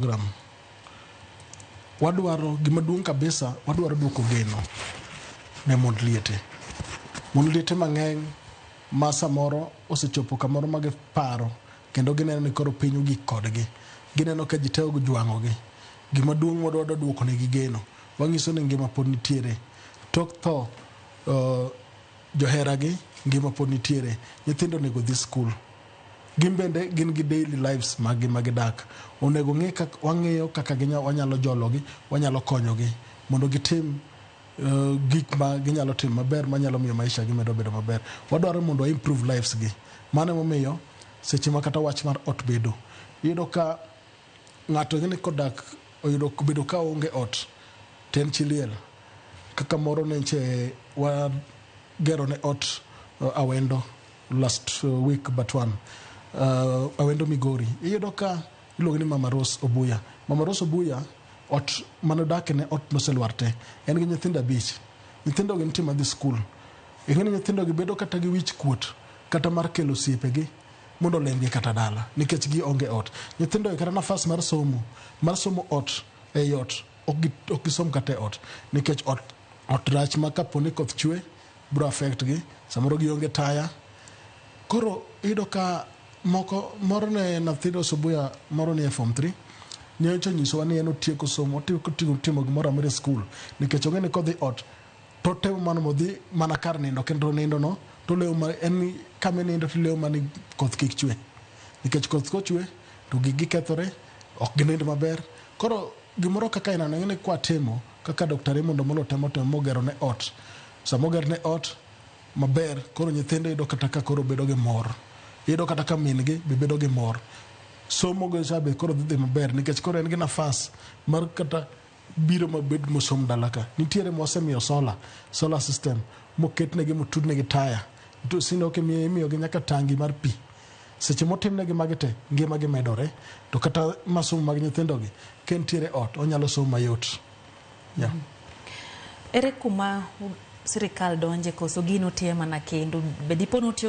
Program. Wadwaro gima duong' kabisa, wadwaro duoko geno ne mond liete. Mond liete mang'eny ma samoro osechopo kamoro ma giparo kendo gineno ni koro piny ogik kodgi. Gineno ka ji te ojwang'ogi. Gima duong' wadwaro duoko negi geno. Wang'iso ni ngima pod nitiere. Tok tho joheragi, ngima pod nitiere. Nyithindo onego dhi skul. Gin bende gin gi daily lives mag gi ma gidak. Onego ng'e kaka wang'iyo kaka ginya, wanyalo jologi, wanyalo konyogi mondo gitim gik ma ginyalo timo maber manyalo miyo maisha gi medo bedo maber. Wadwaro mondo wa improve lives gi. Mano emomiyo seche ma kata wach mar ot bedo, iyudo ka ng'ato ing'e ni kodak oyudo bedo ka oonge ot to en chi liel. Kaka moro neche wagero ne ot Awendo last week but one, Awendo Migori. Iyudo ka iluonge ni Mama Rose Obuya. Mama Rose Obuya ot manodake ne ot noselwar te. En gi nyithindo abich. Nyithindo gi nitie madhi skul. Ing'e ni nyithindo gi bedo kata gi wich kuot kata mar kelo osiepegi mondo olemgi kata dala nikech gionge ot. Nyithindo gi kata nafas mar somo, mar somo ot ei ot ok gisom kata e ot nikech ot ot rach ma kapo ni koth chwe bro affect gi, samoro gionge taya. Koro iyudo ka moko moro ne nyathi Rose Obuya moro ni e form 3 nyocha onyisowa ni en otieko somo, otieko timo gimoro amora e skul nikech ong'e ni kodhi ot to otemo mana modhi mana kar nindo kendo nindo no to olewo ma en kama inindo to ilewo mana ni koth kik chwe nikech koth kochwe to gigi kethore, ok ginind maber. Koro gimoro kaka inano ing'e ni kwatimo kaka Dr. Raymond Omolo temo temo mogero ne ot, sama oger ne ot maber koro nyithindo yudo kata ka koro bedo gi mor, iyudo kata ka min gi be bedo gi mor. Somo go cha be koro dhi dhi maber nikech koro en gi nafas mar kata biro mabed mosom dala ka. Nitiere mwasemiyo solar, solar system moketnegi motudnegi taya. To sino imiyogi nyaka tangi mar pi. Seche motimnegi magi te, ngima gi medore. To kata masomo mag nyithindogi, ka entiere ot, onyalo somo mayot. Yeah. Ere kuma sirikal donje koso gino tiye mana kendo? Be dipo notiyo